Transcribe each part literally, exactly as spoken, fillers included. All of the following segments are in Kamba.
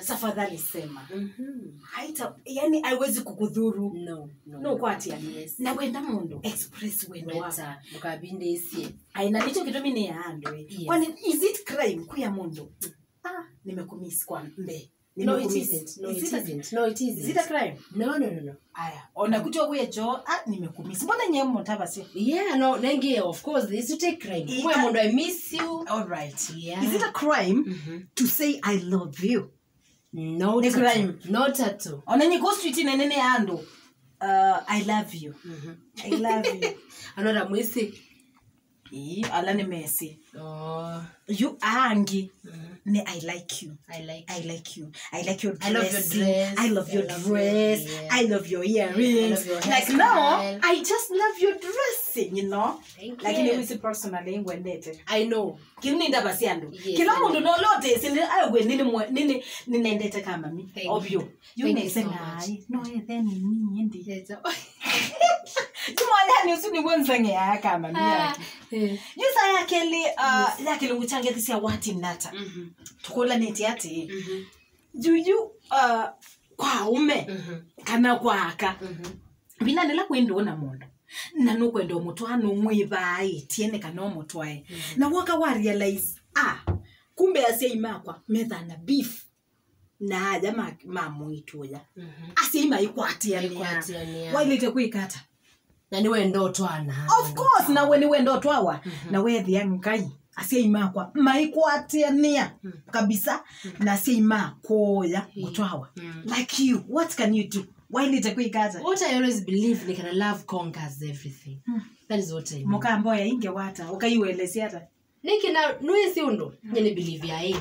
Tafadhali sema. Mhm. Haita, yani haiwezi kukudhuru. No, no, no, no. Kwatia. Yes. Na wenda mũndũ, express wendo wako. Weta, ndũkavindĩĩsye. Ai, na nĩkyo kĩtumi nĩ ya andũ, eh. Yes. Kwani, is it crime kwĩa mũndũ? Ah, nimekumiss kwa mbe. No, it isn't. No, it isn't. No, it isn't. Is it a crime? No, no, no, no. Aya, ona kutwa kuya cho, ah, nimekumiss. Mbona nye mtaba sio? Yeah, no, nenge, of course, is it a crime? Kwĩa mũndũ, I miss you. All right. Yeah. Is it a crime, mhm, to say I love you? Not a crime. Not at all. Ona nyi ko street nene ne andũ. Uh, I love you. Mhm. I love you. Anora mwisi. Ĩĩ, ala nĩ mesĩ. Oh. Yu angĩ, mhm, nĩ I like you. I like you. I like you. I like your dressing. I love your dress. I love your dress. Yeah. I love your earrings. I love your hairstyle. Like now, I just love your dressing, you know? Thank you. Lakini wisi personally ngwendete. I know. Kĩu nĩ ndava sya andũ. Yes, kĩla mũndũ no lote sindi awe nini mwe, nini ninendete kama mi. Thank you. Obvio. Yu nĩseng'aa, no ethe nĩ niĩ ndĩ. Yes. Yu mwanyani ũsu nĩw'o nseng'eaa kama mi yake. Ah, eh. Yu saa ya kelĩ, uh, yes, ya kĩlungu kya ngethi sya wati nata. Mhm. Tũkũlanĩtye atĩ, mhm, yuyu, uh, kwa aume, mhm, kana kwa aka. Mhm. Vinanĩla kwĩ ndũũ na mũndũ. Na nũkwenda ũmũtwaa nũmwĩvaaĩtye nĩ kana ũmũtwae. Mhm. Na woka wa realize, ah, kumbe asyai makwa methaa na beef na aya ma, ma mũitu ũya. Mhm. Asyai maikwatĩanĩa. Maikwatĩanĩa. Wailĩte kwĩka ata? Na nĩwenda ũtwana. Of course, na we nĩwenda ũtwawa. Mhm. Na wethĩa Ngai, asyai makwa maikwatĩanĩa, mm, kabisa, mm, na asyai makũya, mm, kũtwawa. Mm. Like you, what can you do? Wailĩte kwĩka ata? What I always believe nĩ kana love conquers everything. Mm. That is what I believe. Mũkamboya inge wata, ũkaiwelesya ata? Nĩkĩ na, nũĩsĩ ũndũ? Mm. Nye nĩ believe ya ĩ.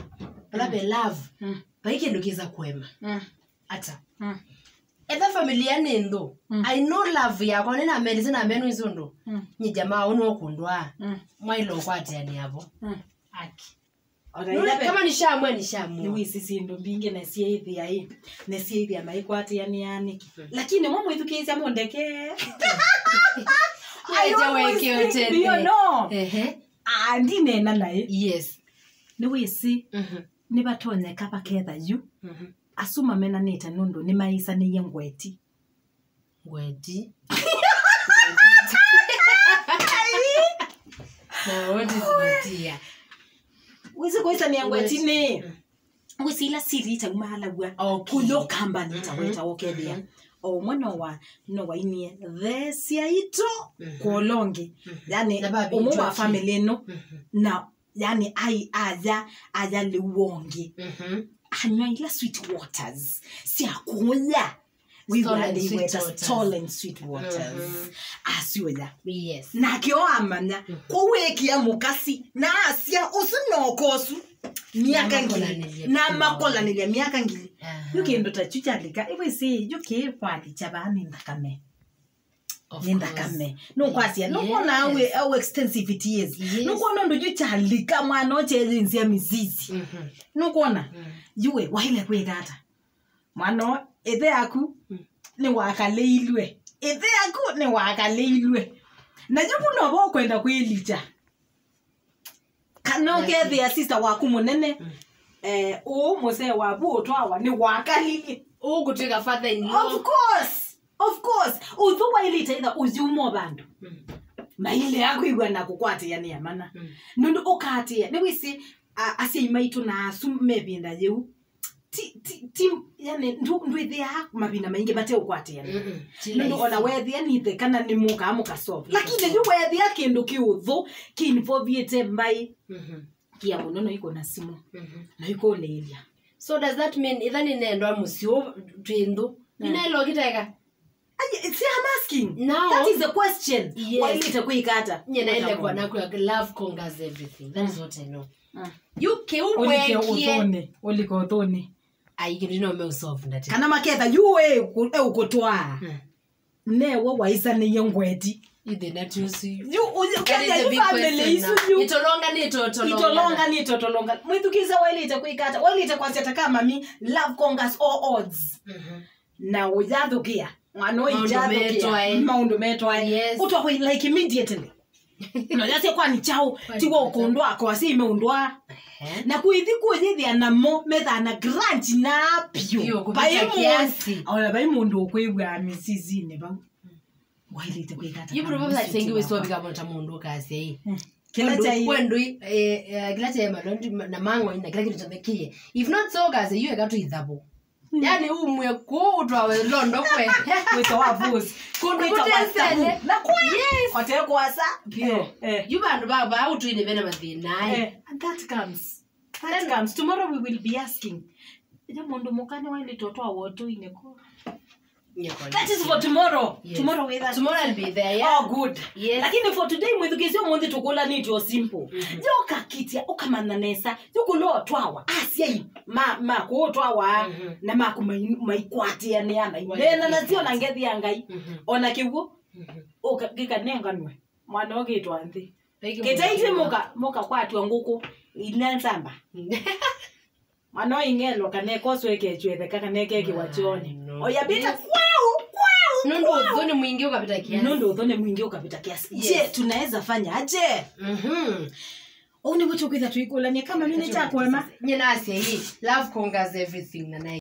Vala ve love, mm, vai kĩndũ kĩsa kũema. Mm. Ata? Mm. Etha familia nĩ nthũ. Mm. I know love yakwa, nĩ namendĩsye na menũĩsĩ ũndũ. Mm. Nye jamaa ũnũ ũkũndwaa. Mm. Mwaĩle ũkwatĩanĩa vo. Mm. Aki. Nũle, kama nishaamua, nishaamua. Nĩwĩsĩ syĩndũ mbingĩ na syĩthĩa ĩ, na syĩthĩa maikwatĩanĩa nĩkĩ. Mm. Lakini mwa mwĩthukĩĩsya mũndeke. Aja weke otene. You know. Ehe. Ah, ndinena naĩ. Yes. Nĩwĩsĩ, mhm, nĩvatonyeka vaketha yu. Mhm. Asu mamenanĩte nũndũ nĩmaĩsanĩie ngweti. Ngweti. Na what is ngweti ya? Wĩsĩ kũĩsanĩa ngweti nĩ, mm, wĩsĩ ila sili itaumaalaw'a, okay, kũyo kambani ta, mhm, weta ũkethĩa. Mhm. O ũmwe no wa, no wainie the syaito, mhm, kwa ũla ũngĩ. Mhm. Yani, na ũmwe wa family ĩno, mhm, na yani, ai, aya, aya lĩu wongi. Mhm. Anywa ila sweet waters sya kũya. Stolen sweet waters. Stolen sweet waters. Mhm. Asyoya. Yes. Nake o amanya. Mhm. Kwoou ekia mũkasi. Na asya, ũsu no kosu. Myaka ngili. Na makolanĩlya myaka ngili. Aha. Yu kĩndũ ta kyu kyalika. Ĩwĩsĩ, yu kĩĩ kwalikya vaa nĩ nthakame. Nĩ nthakame. Nũkwasya, nũkwona how, how extensive it is. Yes. Nũkwona ũndũ yu kyalika mwana ũkyeyĩnzĩa mĩzizi. Mhm. Nũkwona? Mm. Yu we, waile kwĩka ata? Mwana ũũ, ĩthe yaku, mm, nĩwakalĩilwe. Ĩthe yaku nĩwakalĩilwe. Na yu vu no vo ũkwenda kwĩlikya. Kana ũkethĩa sister waku mũnene, mm, eh, ũũ mũsee waku ũtwawa nĩwakalilye. Ũũ kũtwĩka father in law. Of course. Of course. Ũthu wailĩte ĩtha ũyuma vandũ. Mm. Maile akwĩw'a na kũkwatĩanĩa mana. Mm. Nũndũ ũkatĩa. Nĩwĩsĩ, a, asyai maitũ na asu mevinda yĩu. Ti, ti, ti, yani, ndũ, ndwĩthĩaa mavinda maingĩ mate ũkwatĩana. Mm-mm. Nũndũ ona wethĩa nithe kana nĩ mũkaa mũkasolve. Lakini yu wethĩa kĩndũ kĩũthũ, kĩinvolvĩte mbaĩ. Mhm. Kia mũno no iko na simu. Mhm. Na iko ũlĩĩlya. So does that mean, itha nĩnendwa mũsyĩ ũũ twĩ nthũ? Mm. Nĩnaĩle ũkĩteka? Ai, see, I'm asking. Now, that is the question. Yes. Wailĩte kwĩka ata? Nye naĩle kwa naku, love conquers everything. That is what I know. Mm. Yu kĩu ũlike wekie ũthũnĩ, ũlike ũthũnĩ. Ai, kĩndũ no me ũsolve ndate. Kana maketha, yu e ũkũtwaa. Mm. Newe waisanĩie ngweti. Ithe na tusu. Yu, yu, that is the big question now. Itolonga nĩ totolonga. Itolonga nĩ totolonga. Mwĩthukĩĩsya wailĩte kwĩka ata? Wailĩte kwasya ta kama mi, love conquers all odds. Mhm. Na ũyathũkĩa. Mwana ũyũ ũyathũkĩa. Maũndũ metwae. Yes. Ũtwawe, like, immediately. Na yasya kwani chao, tiwa ũkũndwa kwa si imeundwa. Na kuithi kuyithia namo methana grant na pio. Pio, kupita kiasi. Ona vai mũndũ ũkwĩw'a misisini vau. Wailite kwĩka ata? Yu mũndũ vau sengi wĩsovika mũno ta mũndũ ũkasya ĩ. Kĩla chai. Kwendũ, eh, eh, kĩla chai malondi na mang'oi na kĩla kĩndũ kĩthĩkie. If not so, ũkasya yu eka tu ithabu. Yani umwe kũ ũtwawe londo kwe. Wĩto wa boss. Kũndũ kũtesele. Na kwa. Yes. Kwate kwasa. Pio. Eh. Yu vandu va va ũtwini vena mathĩna. Eh, and that comes. That comes. Tomorrow we will be asking. Ĩthe mũndũ mũka nĩwaĩlĩte ũtwawa ũtũinĩ kũ? That is for tomorrow. Yes. Tomorrow with us. Tomorrow I'll be there, yeah. Oh, good. Yes. Lakini for today, mwĩthukĩĩsya ũmũnthĩ tũkũlanĩtye o simple. Yo ũkakitya, ũkamanya nesa. Yũkũlwa ũtwawa. Asyai ma, ma kũũtwawa. Na maku mai-, maikwatĩanĩa na inena nasyo na ngethi ya Ngai. Ona kĩw'ũ. Ũka, kĩkanenganwe. Mwana ũkĩtwa nthĩ. Kĩtaitĩ mũka, mũkakwatwa ngũkũ ila nsamba. Mwana ũing'elwa kana ekoswa ekechwetheka kana ekekĩwa chooni. Oyapita kweu, kweu. Nũndũ ũthũ nĩ mwingĩ ũkavĩta kiasi. Nũndũ ũthũ nĩ mwingĩ ũkavĩta kiasi. Je, tunaweza fanya aje? Mhm. Ũu nĩw'o tũkwĩtha tũikũlany'a kama mimi nĩtakwema. Nyie nasya ĩ, love conquers everything na